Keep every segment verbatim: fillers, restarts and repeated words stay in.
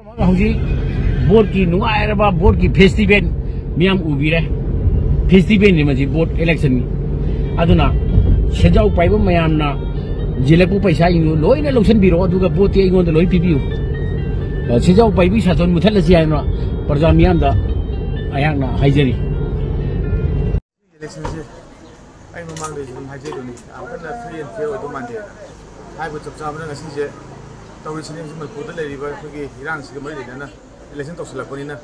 ꯍꯧꯖꯤꯛ ꯚꯣꯠꯀꯤ ꯅꯨꯡꯉꯥꯏꯔꯕ ꯚꯣꯠꯀꯤ ꯐꯦꯁꯇꯤꯚꯦꯜ ꯃꯤꯌꯥꯝ ꯎꯕꯤꯔꯦ꯫ ꯐꯦꯁꯇꯤꯚꯦꯜꯅꯤ ꯃꯁꯤ, ꯚꯣꯠ ꯏꯂꯦꯛꯁꯟꯅꯤ꯫ ꯑꯗꯨꯅ ꯁꯦꯟꯖꯥꯎ ꯄꯥꯏꯕ ꯃꯌꯥꯝꯅ ꯌꯦꯜꯂꯛꯄ ꯄꯩꯁꯥꯁꯤꯡꯗꯨ ꯂꯣꯏꯅ ꯂꯧꯁꯤꯟꯕꯤꯔꯣ, ꯑꯗꯨꯒ ꯚꯣꯠꯇꯤ ꯑꯩꯉꯣꯟꯗ ꯂꯣꯏ ꯄꯤꯕꯤꯌꯨ꯫ ꯁꯦꯟꯖꯥꯎ ꯄꯥꯏꯕꯤ ꯁꯥꯁꯟ ꯃꯨꯊꯠꯂꯁꯤ ꯍꯥꯏꯅ ꯄ꯭ꯔꯖꯥ ꯃꯤꯌꯥꯝꯗ ꯑꯩꯍꯥꯛꯅ ꯍꯥꯏꯖꯔꯤ꯫ ꯏꯂꯦꯛꯁꯟꯁꯦ ꯑꯩ ꯃꯃꯥꯡꯗꯩꯁꯨ ꯑꯗꯨꯝ ꯍꯥꯏꯖꯩꯗꯨꯅꯤ, ꯌꯥꯝ ꯀꯟꯅ free and fair ꯑꯣꯏꯗꯧ ꯃꯥꯟꯗꯦꯅ꯫ ꯍꯥꯏꯕ ꯆꯞ ꯆꯥꯕꯅ ꯉꯁꯤꯁꯦ ꯇꯧꯔꯤꯁꯤꯅꯦ, ꯍꯧꯖꯤꯛ ꯃꯅꯤꯄꯨꯔꯗ ꯂꯩꯔꯤꯕ ꯑꯩꯈꯣꯏꯒꯤ ꯏꯔꯥꯡꯁꯤꯒ ꯃꯔꯤ ꯂꯩꯅꯅ ꯏꯂꯦꯛꯁꯟ ꯇꯧꯁꯤꯜꯂꯛꯄꯅꯤꯅ,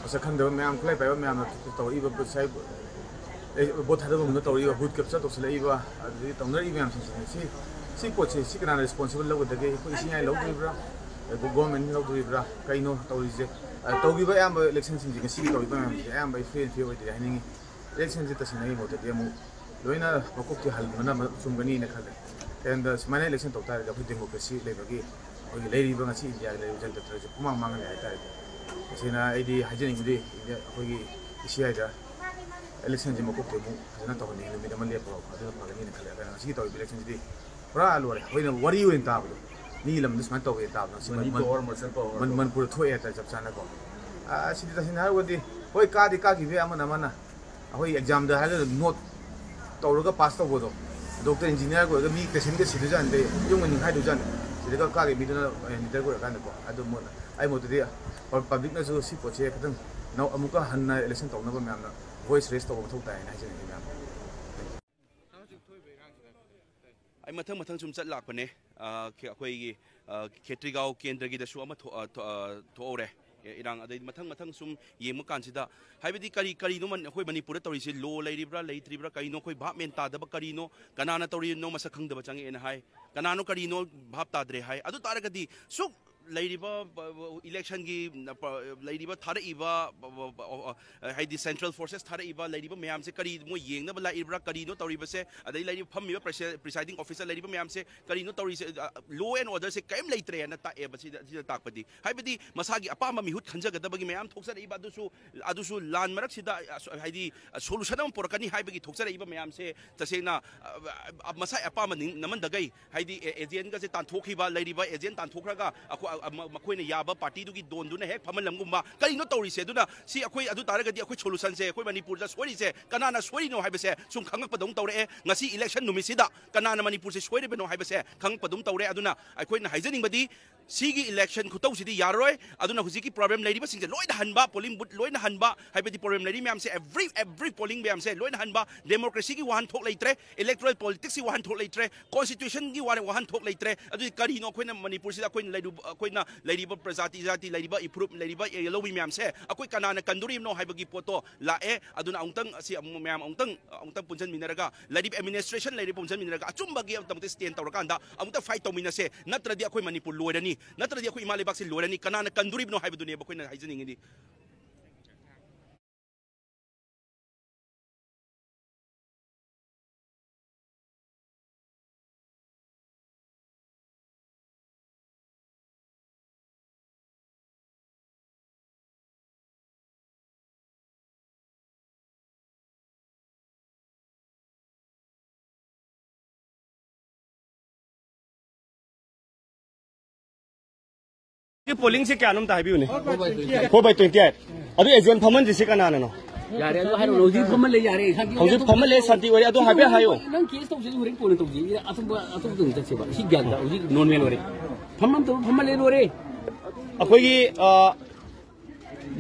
ꯃꯁꯛ ꯈꯪꯗꯕ ꯃꯌꯥꯝ, ꯈꯨꯠꯂꯥꯏ ꯄꯥꯏꯕ ꯃꯌꯥꯝꯅ ꯇꯧꯔꯛꯏꯕ, ꯉꯁꯥꯏ, ꯑꯦ, ꯚꯣꯠ ꯊꯥꯗꯕ ꯃꯇꯝꯗ ꯇꯧꯔꯛꯏꯕ, ꯕꯨꯠ ꯀꯦꯞꯆꯔ ꯇꯧꯁꯤꯜꯂꯛꯏꯕ, ꯑꯗꯨꯗꯒꯤ ꯇꯧꯅꯔꯛꯏꯕ ꯃꯌꯥꯝꯁꯤꯡꯁꯤꯅ ꯁꯤ, ꯁꯤ ꯄꯣꯠꯁꯦ ꯁꯤ ꯀꯅꯥꯅ responsible ꯂꯧꯒꯗꯒꯦ? ꯑꯩꯈꯣꯏ ꯏꯁꯤꯡ ꯏ ꯂꯧꯗꯣꯔꯤꯕ꯭ꯔꯥ? ꯑꯗꯨ government ꯂꯧꯗꯣꯔꯤꯕ꯭ꯔꯥ? ꯀꯩꯅꯣ ꯇꯧꯔꯤꯁꯦ? ꯑ, ꯇꯧꯈꯤꯕ ꯑꯌꯥꯝꯕ ꯏꯂꯦꯛꯁꯟꯁꯤꯡꯁꯦ, ꯉꯁꯤꯒꯤ ꯇꯧꯔꯤꯕ ꯃꯌꯥꯝꯁꯦ ꯑꯌꯥꯝꯕ free and fair ꯑꯣꯏꯗ꯭ꯔꯦ ꯍꯥꯏꯅꯤꯡꯉꯤ꯫ ꯏꯂꯦꯛꯁꯟꯁꯦ ꯇꯁꯦꯡꯅ ꯑꯩꯒꯤ ꯃꯣꯠꯇꯗꯤ ꯑꯃꯨꯛ ꯂꯣꯏꯅ ꯃꯀꯣꯛꯇꯤ ꯍꯟꯕꯅ ꯆꯨꯝꯒꯅꯤꯅ ꯈꯜꯂꯦ꯫ And ꯁꯨꯃꯥꯏꯅ ꯏꯂꯦꯛꯁꯟ ꯇꯧ ꯇꯥꯔꯗꯤ ꯑꯩꯈꯣꯏ ꯗꯦꯃꯣꯀ꯭ꯔꯦꯁꯤ ꯂꯩꯕꯒꯤ, ꯑꯩꯈꯣꯏꯒꯤ ꯂꯩꯔꯤꯕ ꯉꯁꯤ ꯏꯟꯗꯤꯌꯥꯒꯤ ꯂꯩꯔꯤꯕ ꯖꯟꯇ꯭ꯔꯁꯦ ꯄꯨꯃꯥꯡ ꯃꯥꯡꯍꯜꯂꯦ ꯍꯥꯏꯇꯥꯔꯦ꯫ ꯇꯁꯦꯡꯅ ꯑꯩꯗꯤ ꯍꯥꯏꯖꯅꯤꯡꯕꯗꯤ ꯏꯟꯗꯤꯌꯥ, ꯑꯩꯈꯣꯏꯒꯤ ꯏꯁꯤꯌꯥꯏꯗ ꯏꯂꯦꯛꯁꯟꯁꯦ ꯃꯀꯣꯛꯇꯩ ꯑꯃꯨꯛ ꯐꯖꯅ ꯇꯧꯍꯟꯅꯤꯡꯉꯤ, ꯅꯨꯃꯤꯠ ꯑꯃ ꯂꯦꯞꯄꯒ ꯑꯗꯨꯅ ꯐꯒꯅꯤꯅ ꯈꯜꯂꯦ꯫ ꯑꯗꯨꯅ ꯉꯁꯤꯒꯤ ꯇꯧꯔꯤꯕ ꯏꯂꯦꯛꯁꯟꯁꯤꯗꯤ ꯄꯨꯔꯥ ꯂꯣꯏꯔꯦ꯫ ꯑꯩꯈꯣꯏꯅ ꯋꯥꯔꯤ ꯑꯣꯏꯅ ꯇꯥꯕꯗꯣ, ꯃꯤ ꯂꯝꯗ ꯁꯨꯃꯥꯏꯅ ꯇꯧꯋꯦ ꯇꯥꯕꯗꯣ, ꯁꯤ ꯃꯅꯤ ꯃꯟ-, power, ꯃꯁꯜ power ꯃꯟ-, ꯇꯧꯕ꯫ ꯃꯅꯤꯄꯨꯔꯗ ꯊꯣꯛꯑꯦ ꯍꯥꯏꯇꯥꯔꯦ, ꯆꯞ ꯆꯥꯅꯀꯣ꯫ ꯑ, ꯁꯤꯗꯤ ꯇꯁꯦꯡꯅ ꯍꯥꯏꯔꯒꯗꯤ, ꯍꯣꯏ, ꯀꯥꯗꯤ ꯀꯥꯈꯤꯕ ꯌꯥꯏ ꯑꯃꯅ ꯑꯃꯅ, ꯑꯩꯈꯣꯏ ꯑꯦꯛꯖꯥꯝꯗ ꯍꯥꯏꯔꯒ ꯅꯣꯠ ꯇꯧꯔꯒ ꯄꯥꯁ ꯇꯧꯕꯗꯣ, ꯗꯣꯛꯇꯔ ꯏꯟꯖꯤꯅꯤꯌꯥꯔꯒ ꯑꯣꯏꯔꯒ ꯃꯤ ꯄꯦꯁꯦꯟꯒ ꯁꯤꯗꯣꯏꯖꯥꯠꯅꯤ, ꯌꯨꯝꯒ ꯅꯤꯡꯈꯥꯏꯗꯣꯏꯖꯥꯠꯅꯤ꯫ ꯁꯤꯗꯒ ꯀꯥꯈꯤꯕ ꯃꯤꯗꯨꯅ ꯂꯤꯗꯔꯒ ꯑꯣꯏꯔꯀꯥꯟꯗꯀꯣ꯫ ꯑꯗꯨ ꯃꯣꯠ-, ꯑꯩ ꯃꯣꯠꯇꯗꯤ ꯄꯕ꯭ꯂꯤꯛꯅꯁꯨ ꯁꯤ ꯄꯣꯠꯁꯦ ꯈꯤꯇꯪ ꯅꯧ-, ꯑꯃꯨꯛꯀ ꯍꯟꯅ ꯏꯂꯦꯛꯁꯟ ꯇꯧꯅꯕ ꯃꯌꯥꯝꯅ voice raise ꯇꯧꯕ ꯃꯊꯧ ꯇꯥꯏ ꯍꯥꯏꯅ ꯍꯥꯏꯖꯅꯤꯡꯉꯤ ꯃꯌꯥꯝ꯫ ꯑꯩ ꯃꯊꯪ ꯃꯊꯪ ꯁꯨꯝ ꯆꯠ ꯂꯥꯛꯄꯅꯦ꯫ ꯑ, ꯈꯦ-, ꯑꯩꯈꯣꯏꯒꯤ, ꯑ, ꯈꯦꯇ꯭ꯔꯤꯒꯥꯎ ꯀꯦꯟꯗ꯭ꯔꯒꯤꯗꯁꯨ ꯑꯃ ꯊꯣꯛ-, ꯑ, ꯊꯣꯛ-, ꯑ, ꯊꯣꯛꯍꯧꯔꯦ꯫ ꯑꯦ, ꯏꯔꯥꯡ, ꯑꯗꯩ ꯃꯊꯪ ꯃꯊꯪ ꯁꯨꯝ ꯌꯦꯡꯕ ꯀꯥꯟꯁꯤꯗ, ꯍꯥꯏꯕꯗꯤ ꯀꯔꯤ, ꯀꯔꯤꯅꯣ ꯃꯟ-, ꯑꯩꯈꯣꯏ ꯃꯅꯤꯄꯨꯔꯗ ꯇꯧꯔꯤꯁꯦ, ꯂꯣ ꯂꯩꯔꯤꯕ꯭ꯔꯥ, ꯂꯩꯇ꯭ꯔꯤꯕ꯭ꯔꯥ, ꯀꯔꯤꯅꯣ ꯑꯩꯈꯣꯏ ꯚꯥꯞ ꯃꯦꯟ ꯇꯥꯗꯕ, ꯀꯔꯤꯅꯣ, ꯀꯅꯥꯅ ꯇꯧꯔꯤꯅꯣ ꯃꯁꯛ ꯈꯪꯗꯕ ꯆꯪꯉꯛꯑꯦꯅ ꯍꯥꯏ, ꯀꯅꯥꯅꯣ ꯀꯔꯤꯅꯣ ꯚꯥꯞ ꯇꯥꯗ꯭ꯔꯦ ꯍꯥꯏ꯫ ꯑꯗꯨ ꯇꯥꯔꯒꯗꯤ ꯁꯨꯛ ꯂꯩꯔꯤꯕ, ꯕ-, ꯕ-, ꯏꯂꯦꯛꯁꯟꯒꯤ, ꯅ-, ꯄ-, ꯂꯩꯔꯤꯕ ꯊꯥꯔꯛꯏꯕ, ꯕ-, ꯕ-, ꯕ-, ꯑ, ꯑ, ꯍꯥꯏꯗꯤ central forces ꯊꯥꯔꯛꯏꯕ, ꯂꯩꯔꯤꯕ ꯃꯌꯥꯝꯁꯦ ꯀꯔꯤ ꯃꯣꯏ ꯌꯦꯡꯅꯕ ꯂꯥꯛꯏꯕ꯭ꯔꯥ, ꯀꯔꯤꯅꯣ ꯇꯧꯔꯤꯕꯁꯦ, ꯑꯗꯩ ꯂꯩꯔꯤꯕ ꯐꯝꯃꯤꯕ ꯄ꯭ꯔꯦꯁ-, presiding officer ꯂꯩꯔꯤꯕ ꯃꯌꯥꯝꯁꯦ ꯀꯔꯤꯅꯣ ꯇꯧꯔꯤꯁꯦ, ꯑ, law and orderꯁꯦ ꯀꯔꯤꯝ ꯂꯩꯇ꯭ꯔꯦꯅ ꯇꯥꯛꯑꯦꯕ꯫ ꯁꯤꯗ, ꯁꯤꯗ ꯇꯥꯛꯄꯗꯤ ꯍꯥꯏꯕꯗꯤ ꯃꯁꯥꯒꯤ ꯑꯄꯥꯝꯕ ꯃꯤꯍꯨꯠ ꯈꯟꯖꯒꯗꯕꯒꯤ ꯃꯌꯥꯝ ꯊꯣꯛꯆꯔꯛꯏꯕ, ꯑꯗꯨꯁꯨ, ꯑꯗꯨꯁꯨ ꯂꯥꯟ ꯃꯔꯛꯁꯤꯗ, ꯑ, ꯁꯣ-, ꯍꯥꯏꯗꯤ, ꯑ, solution ꯑꯃ ꯄꯨꯔꯛꯀꯅꯤ ꯍꯥꯏꯕꯒꯤ ꯊꯣꯛꯆꯔꯛꯏꯕ ꯃꯌꯥꯝꯁꯦ ꯇꯁꯦꯡꯅ, ꯑ, ꯑ, ꯃꯁꯥꯒꯤ ꯑꯄꯥꯝꯕ ꯅꯤꯡ-, ꯅꯝꯍꯟꯗꯒꯩ ꯍꯥꯏꯗꯤ ꯑꯦ-, agentꯒꯁꯦ ꯇꯥꯟꯊꯣꯛꯈꯤꯕ, ꯂꯩꯔꯤꯕ agent ꯇꯥꯟꯊꯣꯛꯈ꯭ꯔꯒ ꯑꯩꯈꯣꯏ ꯑ, ꯃ-, ꯃꯈꯣꯏꯅ ꯌꯥꯕ ꯄꯥꯔꯇꯤꯗꯨꯒꯤ ꯗꯣꯟꯗꯨꯅ ꯍꯦꯛ ꯐꯝꯍꯜꯂꯝꯒꯨꯝꯕ ꯀꯔꯤꯅꯣ ꯇꯧꯔꯤꯁꯦ? ꯑꯗꯨꯅ ꯁꯤ ꯑꯩꯈꯣꯏ, ꯑꯗꯨ ꯇꯥꯔꯒꯗꯤ ꯑꯩꯈꯣꯏ ꯁꯣꯂꯨꯁꯟꯁꯦ, ꯑꯩꯈꯣꯏ ꯃꯅꯤꯄꯨꯔꯗ ꯁꯣꯏꯔꯤꯁꯦ ꯀꯅꯥꯅ ꯁꯣꯏꯔꯤꯅꯣ ꯍꯥꯏꯕꯁꯦ ꯁꯨꯝ ꯈꯪꯉꯛꯄꯗꯧꯅ ꯇꯧꯔꯛꯑꯦ꯫ ꯉꯁꯤ ꯏꯂꯦꯛꯁꯟ ꯅꯨꯃꯤꯠꯁꯤꯗ ꯀꯅꯥꯅ ꯃꯅꯤꯄꯨꯔꯁꯦ ꯁꯣꯏꯔꯤꯕꯅꯣ ꯍꯥꯏꯕꯁꯦ ꯈꯪꯉꯛꯄꯗꯧꯅ ꯇꯧꯔꯦ꯫ ꯑꯗꯨꯅ ꯑꯩꯈꯣꯏꯅ ꯍꯥꯏꯖꯅꯤꯡꯕꯗꯤ, ꯁꯤꯒꯤ ꯏꯂꯦꯛꯁꯟ ꯈꯨꯇꯧꯁꯤꯗꯤ ꯌꯥꯔꯔꯣꯏ꯫ ꯑꯗꯨꯅ ꯍꯧꯖꯤꯛꯀꯤ ꯄ꯭ꯔꯣꯕ꯭ꯂꯦꯝ ꯂꯩꯔꯤꯕꯁꯤꯡꯁꯦ ꯂꯣꯏꯅ ꯍꯟꯕ, ꯄꯣꯂꯤꯡ ꯕꯨꯠ ꯂꯣꯏꯅ ꯍꯟꯕ, ꯍꯥꯏꯕꯗꯤ ꯄ꯭ꯔꯣꯕ꯭ꯂꯦꯝ ꯂꯩꯔꯤ ꯃꯌꯥꯝꯁꯦ, every, every polling ꯃꯌꯥꯝꯁꯦ ꯂꯣꯏꯅ ꯍꯟꯕ, ꯗꯦꯃꯣꯀ꯭ꯔꯦꯁꯤꯒꯤ ꯋꯥꯍꯟꯊꯣꯛ ꯂꯩꯇ꯭ꯔꯦ, ꯏꯂꯦꯛꯇꯣꯔꯦꯜ ꯄꯣꯂꯤꯇꯤꯛꯁꯀꯤ ꯋꯥꯍꯟꯊꯣꯛ ꯂꯩꯇ꯭ꯔꯦ, ꯀꯣꯟꯁꯇꯤꯇ꯭ꯌꯨꯁꯟꯒꯤ ꯋꯥ-, ꯋꯥꯍꯟꯊꯣꯛ ꯂꯩꯇ꯭ꯔꯦ꯫ ꯑꯗꯨꯗꯤ ꯀꯔꯤꯅꯣ ꯑꯩꯈꯣꯏꯅ ꯃꯅꯤꯄꯨꯔꯁꯤꯗ ꯑꯩꯈꯣꯏꯅ ꯂꯩꯔꯨꯕ, ꯑꯩꯈꯣꯏꯅ ꯂꯩꯔꯤꯕ ꯄ꯭ꯔꯖꯥꯇꯤ ꯖꯥꯇꯤ, ꯂꯩꯔꯤꯕ ꯏꯐꯨꯔꯨꯞ, ꯂꯩꯔꯤꯕ ꯌꯦꯜꯍꯧꯃꯤ ꯃꯌꯥꯝꯁꯦ ꯑꯩꯈꯣꯏ ꯀꯅꯥꯅ ꯀꯟꯗꯣꯔꯤꯕꯅꯣ ꯍꯥꯏꯕꯒꯤ ꯄꯣꯠꯇꯣ ꯂꯥꯛꯑꯦ꯫ ꯑꯗꯨꯅ ꯑꯃꯨꯛꯇꯪ ꯑꯁꯤ ꯑꯃꯨꯛ ꯃꯌꯥꯝ ꯑꯃꯨꯛꯇꯪ, ꯑꯃꯨꯛꯇꯪ ꯄꯨꯟꯁꯤꯟꯃꯤꯟꯅꯔꯒ, ꯂꯩꯔꯤꯕ ꯑꯦꯗꯃꯤꯅꯤꯁꯇ꯭ꯔꯦꯁꯟ ꯂꯩꯔꯤꯕ ꯄꯨꯟꯁꯤꯟꯃꯤꯟꯅꯔꯒ ꯑꯆꯨꯝꯕꯒꯤ ꯑꯃꯨꯛꯇꯪ ꯁ꯭ꯇꯦꯟ ꯇꯧꯔꯀꯥꯟꯗ ꯑꯃꯨꯛꯇꯪ ꯐꯥꯏꯠ ꯇꯧꯃꯤꯟꯅꯁꯦ꯫ ꯅꯠꯇ꯭ꯔꯗꯤ ꯑꯩꯈꯣꯏ ꯃꯅꯤꯄꯨꯔ ꯂꯣꯏꯔꯅꯤ, ꯅꯠꯇ꯭ꯔꯗꯤ ꯑꯩꯈꯣꯏ ꯏꯃꯥ ꯂꯩꯕꯥꯛꯁꯤ ꯂꯣꯏꯔꯅꯤ꯫ ꯀꯅꯥꯅ ꯀꯟꯗꯣꯔꯤꯕꯅꯣ ꯍꯥꯏꯕꯗꯨꯅꯦꯕ ꯑꯩꯈꯣꯏꯅ ꯍꯥꯏꯖꯅꯤꯡꯉꯤꯗꯤ꯫ ꯁꯤ ꯄꯣꯂꯤꯡꯁꯦ ꯀꯌꯥꯅꯣ ꯑꯝꯇ ꯍꯥꯏꯕꯤꯌꯨꯅꯦ꯫ Four by twenty eight꯫ ꯑꯗꯨ ꯑꯦꯖꯦꯟ ꯐꯝꯍꯟꯗ꯭ꯔꯤꯁꯤ ꯀꯅꯥꯅꯅꯣ? ꯌꯥꯔꯦ, ꯑꯗꯨ ꯍꯥꯏꯔꯨꯅꯨ꯫ ꯍꯧꯖꯤꯛ ꯐꯝꯍꯜꯂꯦ, ꯌꯥꯔꯦ꯫ ꯍꯧꯖꯤꯛ ꯐꯝꯍꯜꯂꯦ, ꯁꯥꯟꯇꯤ ꯑꯣꯏꯔꯦ꯫ ꯑꯗꯨ ꯍꯥꯏꯐꯦꯠ ꯍꯥꯏꯌꯨ꯫ ꯅꯪ ꯀꯦꯁ ꯇꯧꯁꯤ, ꯍꯣꯔꯦꯟ ꯀꯣꯟꯅ ꯇꯧꯁꯤ꯫ ꯑꯇꯣꯞꯄ, ꯑꯇꯣꯞꯄꯗ ꯑꯣꯏꯅ ꯆꯠꯁꯦꯕ꯫ ꯁꯤ ꯒ꯭ꯌꯥꯟ ꯇꯥ-, ꯍꯧꯖꯤꯛ ꯅꯣꯔꯃꯦꯜ ꯑꯣꯏꯔꯦ꯫ ꯐꯝꯐꯝ ꯇꯧꯔ ꯐꯝꯍꯜꯂꯦ, ꯂꯣꯏꯔꯦ꯫ ꯑꯩꯈꯣꯏꯒꯤ, ꯑ,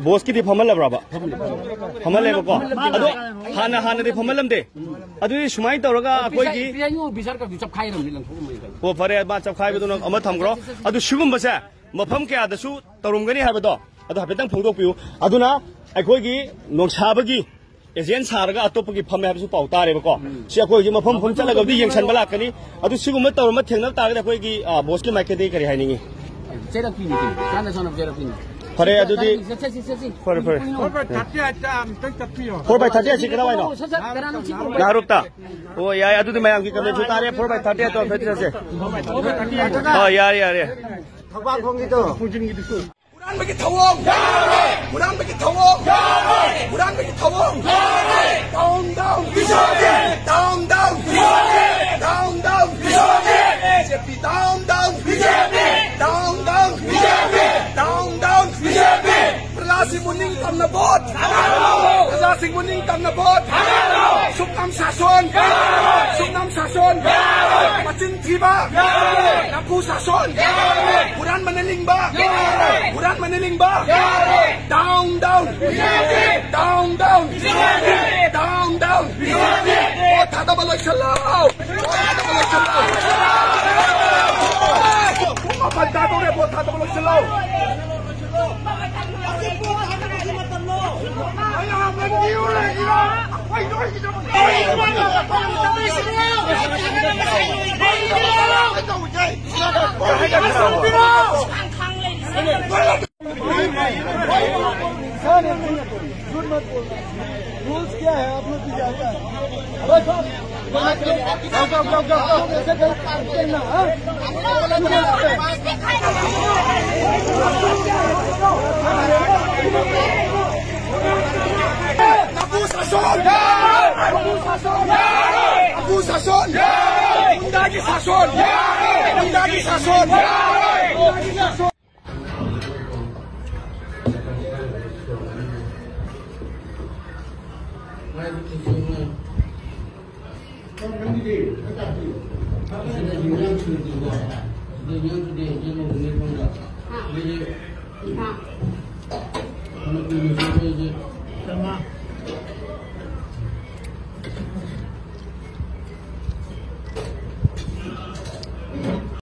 ꯕꯣꯁꯀꯤꯗꯤ ꯐꯝꯍꯜꯂꯕ꯭ꯔꯕ? ꯐꯝꯍꯜꯂꯦꯕꯀꯣ꯫ ꯑꯗꯣ ꯍꯥꯟꯅ, ꯍꯥꯟꯅꯗꯤ ꯐꯝꯍꯜꯂꯝꯗꯦ꯫ ꯑꯗꯨꯗꯤ ꯁꯨꯃꯥꯏꯅ ꯇꯧꯔꯒ ꯑꯩꯈꯣꯏꯒꯤ ꯄ꯭ꯔꯤꯖꯥꯏꯗꯤꯡ ꯑꯣꯐꯤꯁꯔ ꯀꯗꯤ ꯆꯞꯈꯥꯏꯔꯝꯅꯤ, ꯂꯪꯊꯣꯛꯑꯝꯃꯅꯤ ꯀꯩꯅꯣ꯫ ꯑꯣ, ꯐꯔꯦ, ꯃꯥ ꯆꯞꯈꯥꯏꯕꯗꯨꯅ ꯑꯃ ꯊꯝꯈ꯭ꯔꯣ꯫ ꯑꯗꯨ ꯁꯤꯒꯨꯝꯕꯁꯦ ꯃꯐꯝ ꯀꯌꯥꯗꯁꯨ ꯇꯧꯔꯝꯒꯅꯤ ꯍꯥꯏꯕꯗꯣ ꯑꯗꯨ ꯍꯥꯏꯐꯦꯠꯇꯪ ꯐꯣꯡꯗꯣꯛꯄꯤꯌꯨ꯫ ꯑꯗꯨꯅ ꯑꯩꯈꯣꯏꯒꯤ ꯅꯣꯡꯁꯥꯕꯒꯤ ꯑꯦꯖꯦꯟ ꯁꯥꯔꯒ ꯑꯇꯣꯞꯄꯒꯤ ꯐꯝꯃꯦ ꯍꯥꯏꯕꯁꯨ ꯄꯥꯎ ꯇꯥꯔꯦꯕꯀꯣ꯫ ꯁꯤ ꯑꯩꯈꯣꯏ ꯍꯧꯖꯤꯛ ꯃꯐꯝ ꯃꯐꯝ ꯆꯠꯂꯒꯕꯨꯗꯤ ꯌꯦꯡꯁꯟꯕ ꯂꯥꯛꯀꯅꯤ꯫ ꯑꯗꯨ ꯁꯤꯒꯨꯝꯕ ꯇꯧꯔꯝꯕ ꯊꯦꯡꯅꯕ ꯇꯥꯔꯒꯗꯤ ꯑꯩꯈꯣꯏꯒꯤ, ꯑ, ꯕꯣꯁꯀꯤ ꯃꯥꯏꯀꯩꯗꯒꯤ ꯀꯔꯤ ꯍꯥꯏꯅꯤꯡꯉꯤ? ꯆꯩꯔꯛꯄꯤꯅꯤ ꯀꯩꯅꯣ꯫ ꯆꯥꯅ ꯆꯥꯅꯕ ꯆꯩꯔꯛꯄꯤꯅꯤ꯫ ꯐꯔꯦ, ꯑꯗꯨꯗꯤ ꯆꯠꯁꯤ, ꯆꯠꯁꯤ, ꯆꯠꯁꯤ꯫ ꯐꯔꯦ, ꯐꯔꯦ꯫ ꯀꯩꯅꯣ? Four by thirty ꯑꯁꯤ ꯀꯗꯥꯏꯋꯥꯏꯅꯣ? ꯁꯠ, ꯁꯠ, ꯀꯅꯥꯅꯣ ꯁꯤ ꯄꯨꯔꯛꯄ? ꯅꯥꯔꯨꯛꯇ? ꯑꯣ, ꯌꯥꯏ, ꯑꯗꯨꯗꯤ ꯃꯌꯥꯝꯒꯤ ꯀꯃꯦꯟꯁꯨ ꯇꯥꯔꯦ, four by thirty ꯑꯗꯣ ꯍꯥꯏꯐꯦꯠ ꯆꯠꯁꯦ꯫ ꯑꯣ, ꯌꯥꯔꯦ, ꯌꯥꯔꯦ꯫ ꯊꯧꯕꯥꯜ ꯈꯣꯡꯒꯤꯗꯣ꯫ ꯍꯨꯔꯥꯟꯕꯒꯤ ꯊꯧꯑꯣꯡ! ꯍꯨꯔꯥꯟꯕꯒꯤ ꯊꯧꯑꯣꯡ! ꯍꯨꯔꯥꯟꯕꯒꯤ ꯊꯧꯑꯣꯡ! Down, down! ꯕꯤ ꯖꯦ ꯄꯤ! Down, down! ꯕꯤ ꯖꯦ ꯄꯤ! Down, down! ꯕꯤ ꯖꯦ ꯄꯤ! Down, down! ꯕꯤ ꯖꯦ ꯄꯤ! Down, down! ꯕꯤ ꯖꯦ ꯄꯤ! ꯁꯤꯡꯕꯨ ꯅꯤꯡꯇꯝꯅ ꯚꯣꯠ! ꯄ꯭ꯔꯖꯥꯁꯤꯡꯕꯨ ꯅꯤꯡꯇꯝꯅ ꯚꯣꯠ! ꯁꯨꯞꯅꯝ ꯁꯥꯁꯣꯟ! ꯁꯨꯞꯅꯝ ꯁꯥꯁꯣꯟ! ꯃꯆꯤꯟ ꯊꯤꯕ! ꯅꯝꯐꯨ ꯁꯥꯁꯣꯟ! ꯍꯨꯔꯥꯟꯕꯅ ꯂꯤꯡꯕ! ꯍꯨꯔꯥꯟꯕꯅ ꯂꯤꯡꯕ! Down, down! Down, down! Down, down! Vote ꯊꯥꯗꯕ ꯂꯣꯏꯁꯤꯜꯂꯣ! ꯄꯨꯡ ꯃꯥꯄꯟ ꯇꯥꯗꯧꯔꯦ, ꯚꯣꯠ ꯊꯥꯗꯕ ꯂꯣꯏꯁꯤꯜꯂꯣ! इंसान है, नहीं है कोई। झूठ मत बोलना। रूल्स क्या है, आप लोग भी जानते हैं। बस, आप लोग ऐसे गलत करते हैं ना, हाँ? Abusason! Abusason! Abusason! Undagi sason! Undagi sason!